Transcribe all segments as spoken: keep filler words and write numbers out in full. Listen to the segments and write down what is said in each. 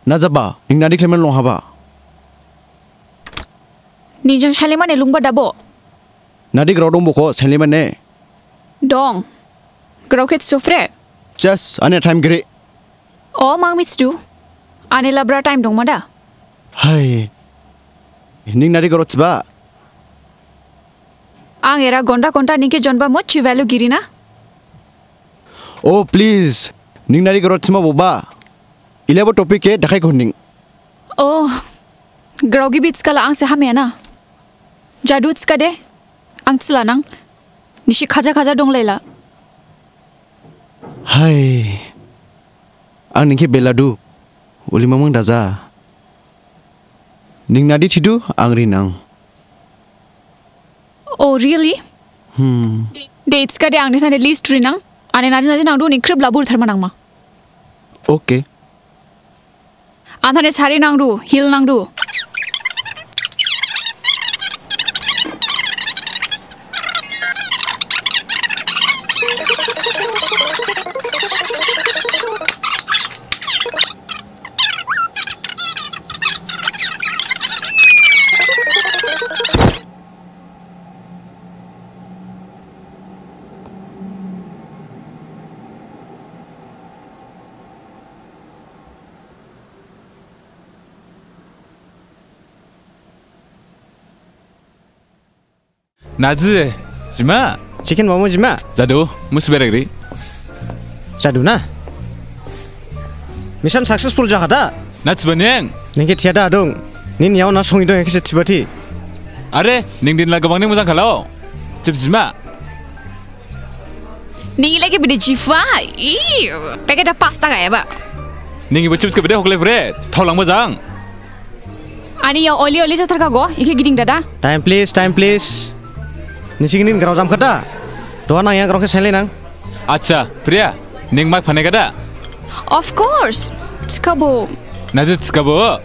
Na jaba, ning nadi khlaima longhaba? Ning jang sainlaimane longba dabo? Nadi grao dong bokho sainlaimane? Dong. Grao khe sofre. Just, ane time giri. O, mang mithidu. Ane labra time dongma da? Hai. Ning nadi grao thiba? Ang era gonta gonta ning khe jonba mochi value giri na? Oh, please. Ning nadi grao thima boba. Ilabo topic khe dakhai kho ning. Oh. Grao gibi thikhala ang se hamya na. Jadu thikhade. Ang thila nang. Nisi khaja khaja donglaila. Hai. Ang ning khe beladu. Uli mamang daja. Ning nadi thidu ang rinang. Oh, really? Hmm. De, thikhade ang nisane list rinang. Ane nadi nadi nangdu ning khrip labur tharma nangma. Okay. Anthane sari nangdu, heel nangdu. Naji, jima? Chicken momo jima? Jadu, musi beregri. Jadu na? Mission successful jakhada? Na thiba ning? Ning khe thiya da dong. Nini yaona songi dong ekhe se thiba thi. Are, ning dinla gabang ning mojang khalao. Chips jima? Ning lagi bede jifa, ih, packet ha pas taka eba. Ning ibo chips khe bede hoklai phure, thaolang mojang. Ani ya oli oli jathar kha go, ikhe giding dada. Time please, time please. Nisi gini grao jam khada. Duha nang ya grao khe sainlai nang. Acha, Priya, ning mic phanai khada? Of course. Thikhabo. Naji thikhabo?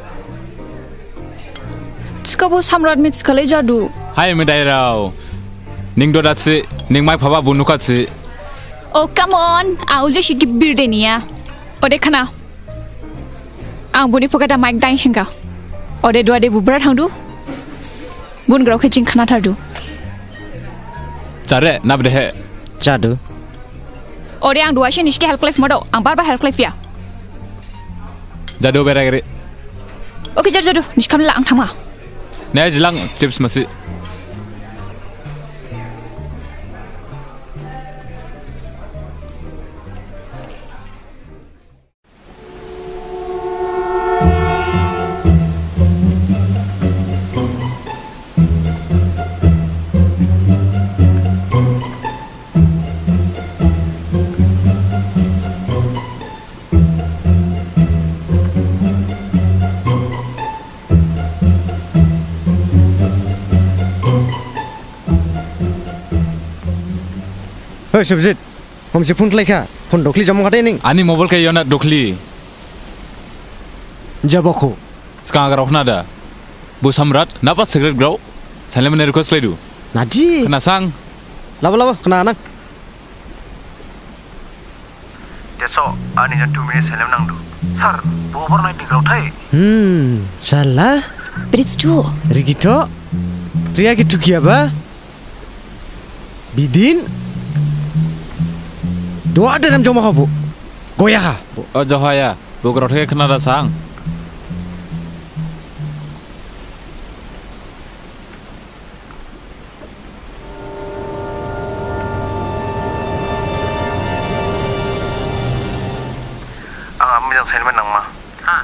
Thikhabo Samrat mi thikhalai jadu. Hai mi dairao. Ning doda thi, ning mic phaba bu nukha thi. Oh, come on. Ang ulje siki birde niya. Ode khana. Ang buni pocket ha mic dain singkha. Ode duha de bu bra thangdu. Bun grao khe jing khana thardu. Jare, na bedehe? Jadu. Ode ang duha se nisi khe help khlai phuma do. Ang bar bar help khlai phiya. Jadu beregri. Okay, jadu, jadu. Nisi khamla ang thangma. Ne jilang chips masi. Hoi, Subjit. Homsi phone khlaikha, phone dokhli jomong khade ning. Ani mobile khe yona dokhli. Jabokho. Sgang agar okhna da. Bu Samrat, napa secret grao? Sainlaimane request khlaidu. Nadi. Khna sang. Labo, labo, khna nang. Deso, ani jang two minutes sainlaima nangdu. Sir, bu overnight ni grao thai. Hmm, sala. But it's true. Rigitho. Priya khe thukiyaba. Bidin. Duha derem joma habo. Goya ha. O johaya. Bo grao thai khna da sang. Ang amai jang sainma nangma. Ha.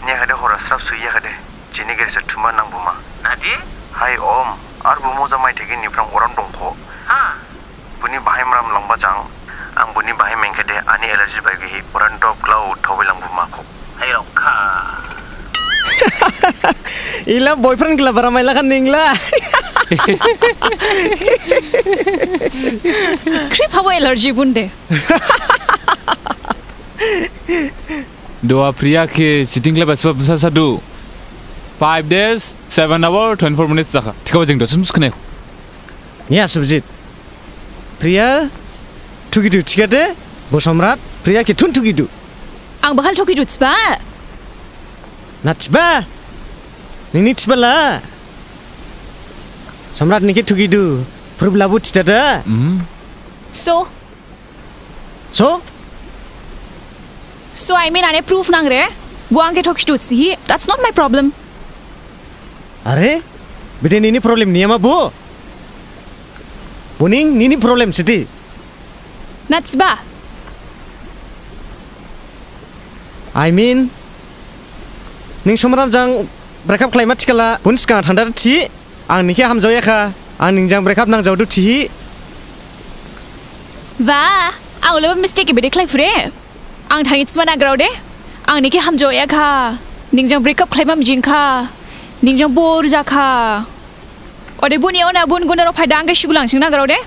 Niyakhade hora srap suiyakhade. Jini gere se thuma nangbuma. Nadi? Hai om, ar bo moja maithai gini phrang oran dongkho. Ha. Buni bahai mram langba jang, ang buni bahai mengkhade ani allergy bai gihi oran dop glau thawi langbuma kho. Hai rokha. Ila boyfriend gila bara maila khan ningla. Khrip habo allergy bunde. Duha Priya khe cheating khlaiba sba bsa sadu. Five days, seven hour, twenty-four minutes jakha. Thikhabo jing dosi mus khnai. Niya Subjit. Priya thukidu thikhade, bo Samrat, Priya khe thun thukidu. Ang bahal thukidu thiba. Nathiba? Nini thibala? Samrat niki thugidu, proof labu thidada? Hmm? So? So? So, I mean, ane proof nangre? Bo angkhe thokhidu thihi? That's not my problem. Are? Bide nini problem niyama bo? Boning nini problem sidi? Nathiba? I mean, ning Samrat jang breakup khlaima thikhala, bun sgang thangdar thi, ang ningkhe hamjaoyakha, ang ning jang breakup nangjaodu thihi. Ba, ang uleba mistake bede khlaiphure. Ang thanghi thima nagrao de, ang ningkhe hamjaoyakha, ning jang breakup khlaima mijingkha, ning jang bor jakha. Ode buni yaona bun gunarao phaida angkhe sugulangsing nagrao de.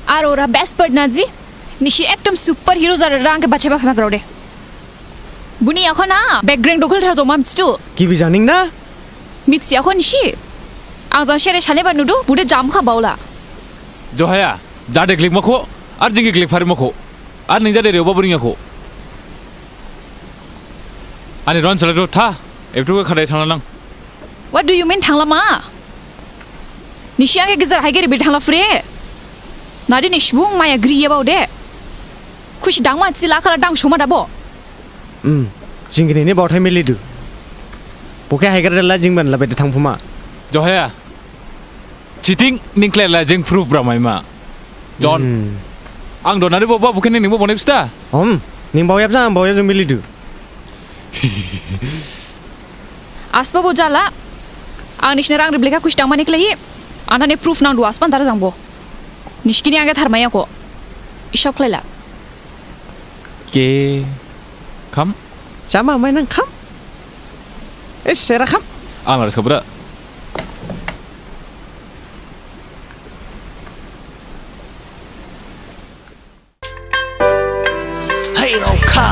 Ar ora best part naji, nisi ekdom super hero jara angkhe bachaiba phaima grao de. Buni yakhona background dokhol thar joma mithidu. Gibi janing na? Mithiyakho nisi. Ang jang sere saneba nudu, bude jamkha baola. Johaya, jade glikmakho, ar jingkhe glikpharimakho. Ar ning jade reoba boringyakho. Ani ron saladu tha, ebthu khe khadai thanglalang. What do you mean thanglama? Nisi angkhe gejer haigeri bede thanglaphure? Nadi ni subung maya griya baode. Khusi dangma thila khala dangsoma dabo. Hmm, jingni ni baothai milidu. Bokhe haiger dala jingban la bede thangphuma. Johaya. Cheating ning khlaila jing proof bramaima. John. Hmm. Ang donari bo ba bokhe ning ningbo bonai bista. Om, ning baoyab jang, ang baoyab jang milidu. Asba bo jala. Ang nisina rang riblekha khusi dangmani khlaihi. Anane proof nangdu asba dara jangbo. Niskini angkhe tharmaiyakho. Isop khlaila. Ke kham? Sama mainang kham? Eh, sera kham? Ang laris khabra. Hey, Roka.